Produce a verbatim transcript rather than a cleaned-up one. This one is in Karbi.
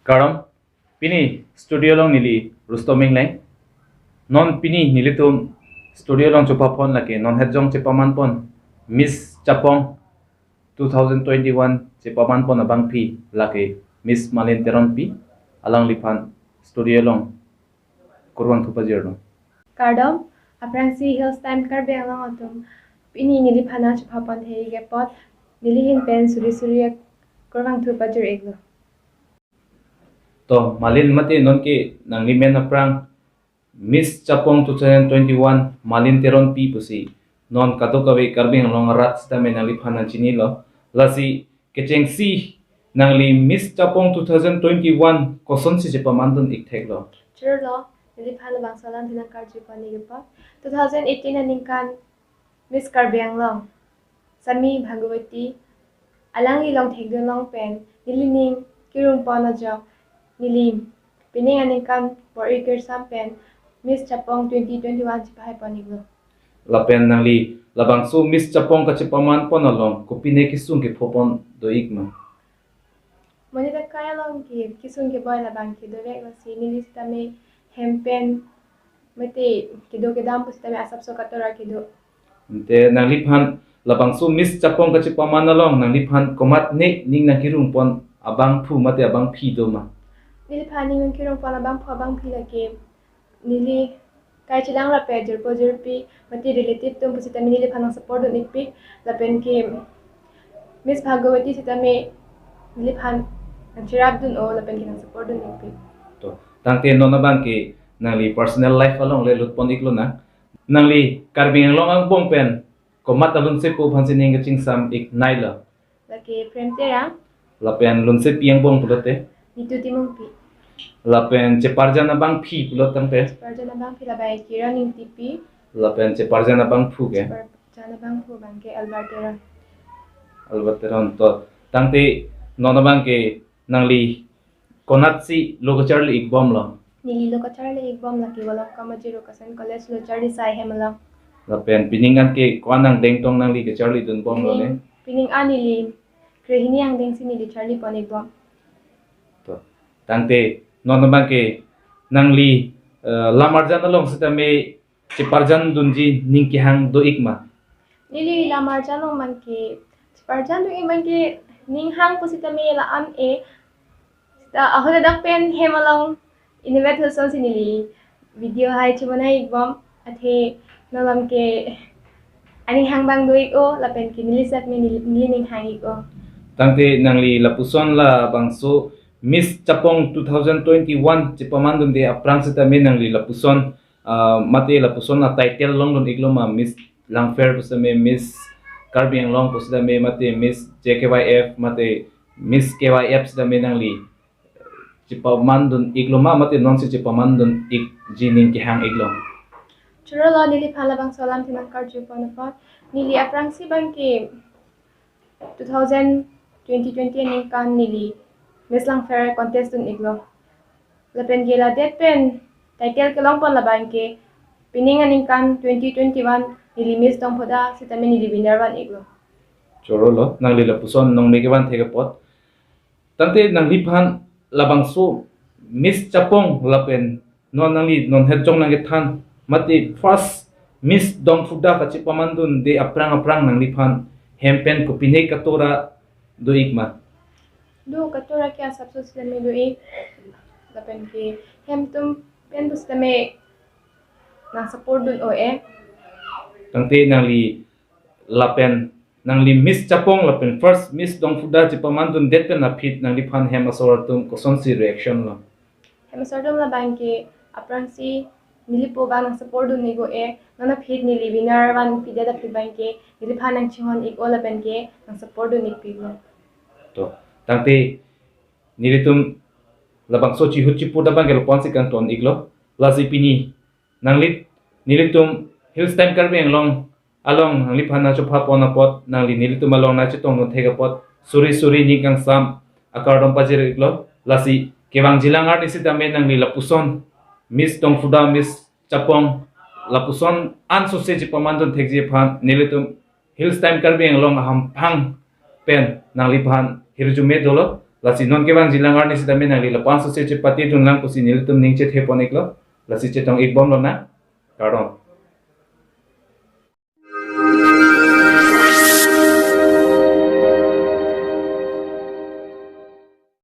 Kardom, pini studio along neli Rustom Engleng. Non pini nelitum studio along chepapon lake non hetjong chepamanpon Miss Chapong two thousand twenty-one chepamanpon abangpi lake Miss Malin Teronpi, alangliphan studio along kurvangthu pajirlo. Kardom, aphrangsi Hills Time Karbi Anglong atum, pini neliphan nangchepapon thekji apot nelihin pen suri suri kurvangthu pajir-iklo. To, Malin, mate nonke nangli men aphrang Miss Chapong two thousand twenty-one Malin Teronpi pusi non kadokave Karbi Anglong arat sitame nangliphan nangchinilo. Lasi kechengsi nangli Miss Chapong two thousand twenty-one kosonsi chepamandun-ik theklo? Chorolo, neliphan labangso alamthe nangkarjuponji apot, two thousand eighteen aningkan Miss Karbi Anglong Sami Bhagawati, alangli longthekdun long pen nelining kirungpon ajok neli pining aningkan bor-i kirsam pen Miss Chapong twenty twenty-one chepahaipon-iklo. Lapen nangli labangso Miss Chapong kachepamanpon along kopine kesung kephopon do-ik ma? Monit akai along ke kesung keboi labang ke dovek, lasi neli sitame hem pen mate kedo kedam pusitame asapso katora kedo. Ante nangliphan labangso Miss Chapong kachepaman along nangliphan komatne ning nangkirungpon abangphu mate abangpi do ma? Neliphan ning nangkirungpon abangphu abangpi lake neli kai chelang rapet jirpo jirpi mate relative atum pusitame neliphan nangsupport dun-ikpik, lapen ke Miss Bhagawati sitame neliphan nangcherapdun-o lapen ke nangsupport dun-ikpik. To, tangte non abangke nangli personal life along le lutpon-iklo nang. Nangli Karbi Anglong angbong pen komat alunsepo aphansi ning kachingsam-ik nailo? Lake Prem Terang. Lapen lunsepi angbong pulote? Nitu Timungpi. Lapen cheparjan abangpi pulo tangte? Cheparjan abangpi labang Kiran Ingtipi. Lapen cheparjan abangphu ke? Cheparjan abangphu abangke Albert Teron. Albert Teron. To, tangte non abangke nangli konatsi lo kacharli-ikbomlo? Neli lo kacharli-ikbom lake Volokkom Ajir Rukasan College lo charli sai hem along. Lapen pining an ke ko-an angdeng tong nangli kacharlidunbomlo ne? Pining, pining an neli krehini angdengsi neli charlipon-ikbom. To, tangte non abangke nangli, eh, lam arjan along sitame cheparjandunji ning kehang do-ik ma? Neli lam arjan along abangke cheparjandun-ik abangke ning hang pusitame la-an-e. Sita ahut adak pen hem along inutvet husonsi neli video hai chebonai-ikbom, athe non alam ke aning hang abang do-ik-o lapen ke neli sat me neli, neli ning hang-ik-o. Tangte nangli lapuson labangso Miss Chapong two thousand twenty-one chepamandunde aphrang sitame nangli lapuson, ah, mate lapuson a-title longdun-iklo ma, Miss Langpher pusitame, Miss Karbi Anglong pusitame, mate Miss J K Y F, mate Miss K Y F sitame nangli chepamandun-iklo ma, mate nonsi chepamandun-ikji ning kehang-iklo? Chorolo, neliphan labangso alamthe nangkarjupon apot, neli aphrangsi abangke two thousand twenty twenty aningkan neli Miss Langpher contest dun-iklo. Lapen ke ladet pen title kelongpon labangke pining aningkan twenty twenty-one neli Miss Dongphoda sitame neli winner van-iklo. Chorolo, nangli lapuson nongme kevan thek apot. Tangte nangliphan labangso Miss Chapong lapen non nangli non hetjong nangkethan mate first Miss Dongphoda kachepamandunde aphrang aphrang nangliphan hem pen kopine katora do-ik ma? Do, katora ke asapso sitame do-ik. Lapen ke hem atum pen pusitame nangsupport dun-o-e. Tangte nangli lapen nangli Miss Chapong lapen first Miss Dongphoda chepamandundet pen aphi nangliphan hem asor atum kosonsi reaction lo? Hem asor atum labangke aphrangsi nelipo abang nangsupport dun-ik-o-e, non aphi neli winner vanpidet aphi abangke neliphan nangchinghon-ik-o lapen ke nangsupport dun-ikpiklo. To, tangte nelitum labangso chihut chiput abangke lapu-ansi kangton-iklo. Lasi pini nangli, nelitum Hills Time Karbi Anglong along nangliphan nangchepapon apot nangli nelitum along nangchetongdun thek apot suri suri ning kangsam akardom pajir-iklo. Lasi kevangjilang arni sitame nangli lapuson Miss Dongphoda, Miss Chapong lapuson ansose chepamandun thekji aphan nelitum Hills Time Karbi Anglong ahamphang pen nangliphan hirjume dolo. Lasi non kevangjilang arni sitame nangli lapu-an sose chepatedunlang pusi nelitum ning chethe pon-iklo. Lasi chetong-ik bomlonang. Kardom.